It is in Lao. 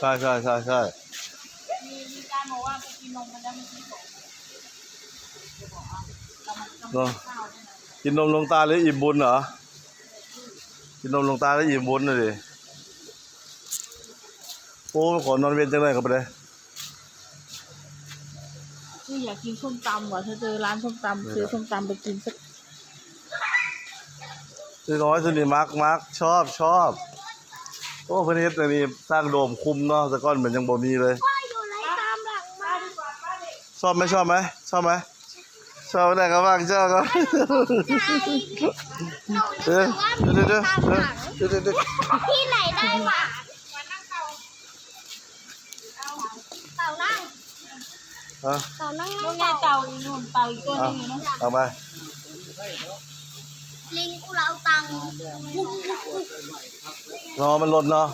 ໃຊ່ໆໆໆ ມີ ມີການບອກວ່າໄປກິນນົມມາແລ້ວມື້ກີ້ ເນາະ ກິນນົມຫຼວງຕາແລ້ວອີ່ມບຸນເຫາະ? ກິນນົມຫຼວງຕາແລ້ວອີ່ມບຸນນະເດ. ໂອ້ ຂໍນອນເວັນຈັກໜ້ອຍກໍໄປເດ້. ຄືຢາກກິນສົ້ມຕຳວ່າ ຖ້າເຈີຮ້ານສົ້ມຕຳ ເອີ ຊື້ສົ້ມຕຳໄປກິນ ຊື້ນ້ອຍ ຊື້ນີ້ມັກ ມັກ ຊອບ ຊອບ. ໂອ້ ເພິ່ນເຮັດອັນນີ້ ສ້າງໂດມຄຸມເນາະ ແຕ່ກ່ອນມັນຍັງບໍ່ມີເລີຍ. ຊອບໄໝ ຊອບໄໝ ຊອບໄໝ? ຊອບໄດ້ກໍວາງເຈົ້າກໍ ເອີ ເດີໆ ທີ່ໄຫຼໄດ້ຫວາ? ເຕົານັ່ງ ຮະ? ເຕົານັ່ງ ລູກໃຫຍ່ເຕົາອີກໜຶ່ງ ເຕົາອີກຕົວໜຶ່ງຢູ່ເນາະ ເອົາໄປ ລິງອຸເລົາຕັງ ເນາະ ມັນລົດເນາະ.